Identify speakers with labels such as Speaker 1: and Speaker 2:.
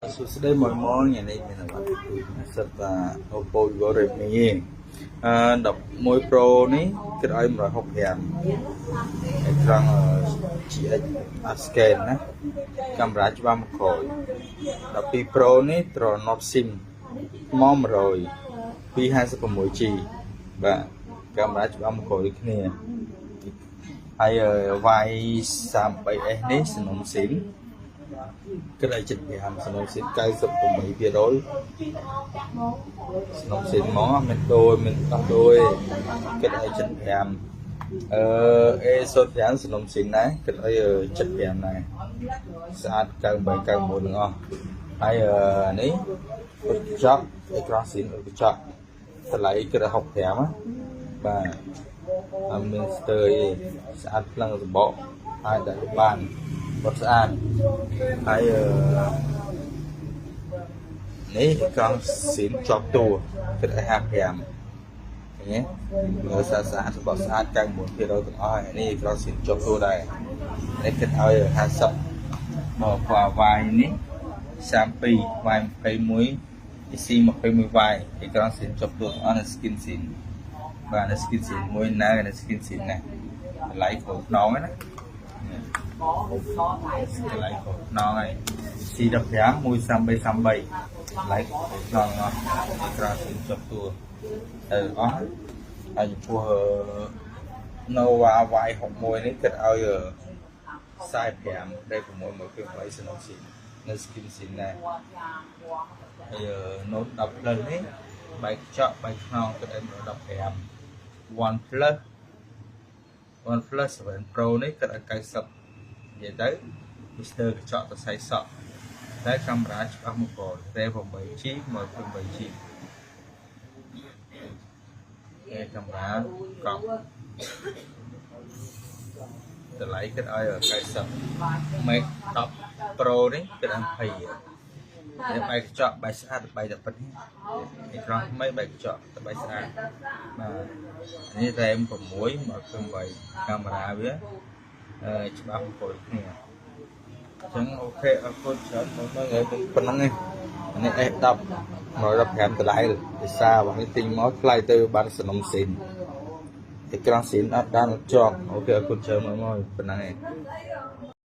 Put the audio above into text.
Speaker 1: សួស្តីមួយមកថ្ងៃនេះមានអ្វីទូសិតតា Oppo Vivo Redmi អឺ11 Pro នេះគិតឲ្យ165អេក្រង់ GX អត់ scan ណាកាមេរ៉ាច្បាស់មកក្រោយ12 Pro នេះត្រណប់ SIM មក100 256G បាទកាមេរ៉ាច្បាស់មកក្រោយដូចគ្នាហើយ Y33s នេះសំណុំ SIM គិតឲ្យ75សំណុំ SIM 98%សំណុំ SIM ហ្មងមិនដូរមិនដោះដូរទេគិតឲ្យ75អឺ A05 សំណុំ SIM ដែរគិតឲ្យ75ដែរស្អាត98 99ទាំងអស់ហើយនេះឧបកចអេក្រង់ស៊ីនឧបកចតម្លៃគិតឲ្យ65ណាបាទអត់មានស្ទើយទេស្អាតភ្លឹងសម្បកហើយដាក់បានបត់ស្អាតហើយអឺនេះអេក្រង់ស៊ីនជាប់តួគិតឲ្យ55ឃើញទេមើលស្អាតស្អាតសម្បកស្អាត99%ទាំងអស់ហើយនេះអេក្រង់ស៊ីនជាប់តួដែរនេះគិតឲ្យ50មក Huawei នេះ32 Y21 AC 21Y អេក្រង់ស៊ីនជាប់តួទាំងអស់នៅ skin ស៊ីនបាទនៅ skin ស៊ីនមួយណានៅ skin ស៊ីនណាតម្លៃក្រោយខ្នងហ្នឹងណាតម្លៃក្រោយខ្នងហើយ C15 133 33តម្លៃក្រោយខ្នងអស់អេក្រង់ស៊ីនជាប់តួទៅអស់ហើយចំពោះ Nova Y61 នេះគិតឲ្យ45លេខ6 128សំណុំស៊ីននៅ skin ស៊ីនដែរហើយ Note 10 Plus នេះបែកកញ្ចក់បែកខ្នងគិតឲ្យ115 OnePlus 7 Pro នេះគិតឲ្យ90និយាយទៅ Mister កញ្ចក់ទៅសៃសក់តែកាមេរ៉ាច្បាស់មកក្រោយ RAM 8G 128G ឯកាមេរ៉ាកប់តម្លៃគិតឲ្យ90 Mate 10 Pro នេះគិតឲ្យ20នេះបែកកញ្ចក់បែកស្អាតបែកតែប៉ុណ្នេះអេក្រង់ថ្មីបែកកញ្ចក់តែបែកស្អាតបាទនេះ RAM 6 128កាមេរ៉ាវាអឺច្បាស់មកគ្នាអញ្ចឹង OK អរគុណច្រើនមកមើលថ្ងៃប៉ុណ្ណឹងឯងនេះ S10 115តម្លៃភាសាបងនេះទិញមកថ្លៃទៅបានសំណុំស៊ីនអេក្រង់ស៊ីនអត់បានជាប់OK អរគុណច្រើនមកមកប៉ុណ្ណឹងឯង។